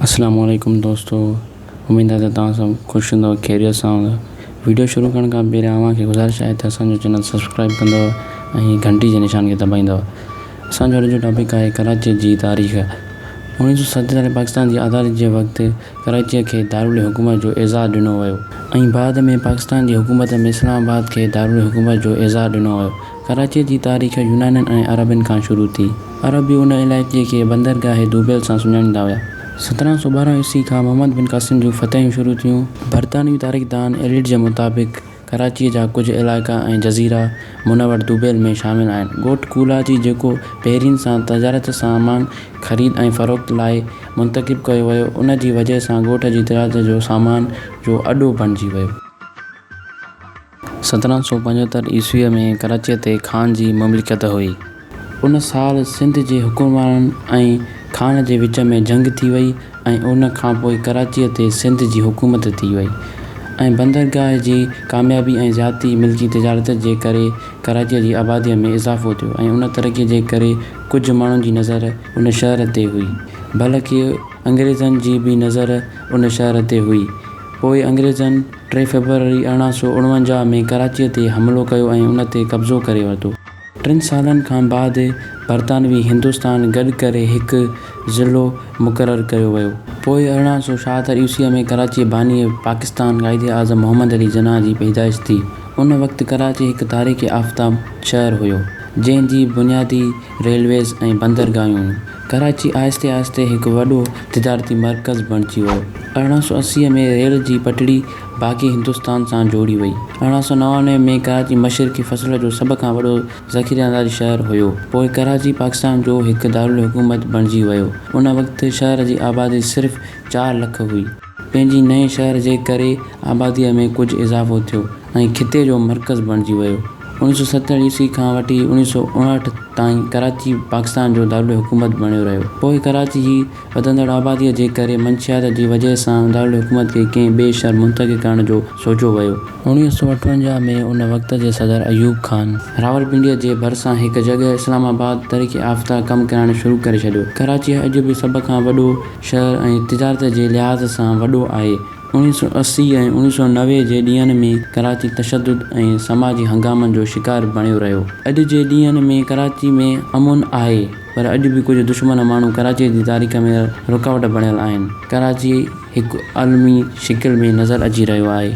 اسلام عليڪم دوستو اميد آهي ته توهان سڀ خوش هوندو خيريت سان هوندو ويڊيو شروع ڪرڻ کان پهريان اوهان کي گذارش آهي ته اسان جو چينل سبسڪرائب ڪندو ۽ گهنٽي جي نشان کي دٻائيندو اسان جو اڄ جو ٽاپڪ آهي ڪراچي جي تاريخ 1947 پاڪستان جي آزادي جي وقت ڪراچيء کي دارالحڪومت جو اعزاز ڏنو ويو ۽ بعد ۾ پاڪستان جي حڪومت ۾ اسلام آباد کي دارالحڪومت جو اعزاز ڏنو ويو. ڪراچيء جي تاريخ يونانين ۽ عربن کان شروع ٿي. عرب به ان علائقي کي بندرگاهه دوبيل سان سڃاڻيندا هيا. 1712 عيسوي کان محمد بن قاسم جون فتحيون شروع ٿيون. برطانوي تاريخدان ايليٽ جي مطابق ڪراچيء جا ڪجهه علائقا ۽ جزيرا منور دوبيل ۾ شامل آهن. ڳوٺ ڪولاچي جيڪو پهرين سان تجارت سامان خريد ۽ فروخت لاء منتخب ڪيو ويو، ان جي وجهه سان ڳوٺ جي تجارت جو سامان جو اڏو بڻجي ويو. 1775 عيسويء ۾ ڪراچيء تي خان جي مملڪت هئي. ان سال سنڌ جي حڪمرانن ۽ خان جي وچ ۾ جنگ ٿي وئي ۽ ان کانپوء ڪراچيء تي سنڌ جي حڪومت ٿي وئي ۽ بندرگاهه جي ڪاميابي ۽ زيادتي ملڪي تجارت جي ڪري ڪراچيء جي آباديء ۾ اضافو ٿيو ۽ ان ترقيء جي ڪري ڪجهه ماڻهن جي نظر ان شهر تي هئي بلڪ انگريزن جي به نظر ان شهر تي هئي. پوء انگريزن ٽي فيبروري 1849 ۾ ڪراچيء تي حملو ڪيو ۽ ان تي قبضو ڪري ورتو. ٽن سالن کان بعد برطانوي هندستان گڏ ڪري هڪ ضلعو مقرر ڪيو ويو. پوء 1876 عيسويء ۾ ڪراچيء بانيء پاڪستان قائد اعظم محمد علي جناح جي پيدائش ٿي. ان وقت ڪراچي هڪ تاريخ يافته شهر هيو، جنهن جي بنيادي ريلويز ۽ بندرگاهيون هيون. ڪراچي آهستي آهستي هڪ وڏو تجارتي مرڪز بڻجي ويو. 1880 ۾ ريل جي پٽڙي باقي هندستان سان جوڙي وئي. 1899 ۾ ڪراچي مشرقي فصل جو سڀ کان وڏو ذخيره انداز شهر هيو. پوء ڪراچي پاڪستان جو هڪ دارالحڪومت بڻجي ويو. ان وقت شهر جي آبادي صرف چار لک هئي. پنهنجي نئين شهر جي ڪري آباديء ۾ ڪجهه اضافو ٿيو ۽ خطي جو مرڪز بڻجي ويو. 1970 عيسوي کان وٺي 1959 تائين ڪراچي پاڪستان جو دارالحڪومت بڻيو رهيو. پوء ڪراچي جي وڌندڙ آباديء جي ڪري منشيات جي وجهه سان دارالحڪومت کي ڪنهن ٻئي شهر منتقل ڪرڻ جو سوچيو ويو. 1958 ۾ ان وقت جي صدر ايوب خان، راولپنڊيء جي ڀرسان هڪ جڳهه اسلام آباد ترقي يافته ڪم ڪرائڻ شروع ڪري ڇڏيو. ڪراچي اڄ به سڀ کان وڏو شهر ۽ تجارت جي لحاظ سان وڏو آهي. 1980 ۽ 1990 جي ڏينهن ۾ ڪراچي تشدد ۽ سماجي هنگامن جو شڪار بڻيو رهيو. اڄ جي ڏينهن ۾ ڪراچي ۾ امن آهي پر اڄ به ڪجهه دشمن ماڻهو ڪراچي جي تاريخ ۾ رڪاوٽ بڻيل آهن. ڪراچي هڪ عالمي شڪل ۾ نظر اچي رهيو آهي.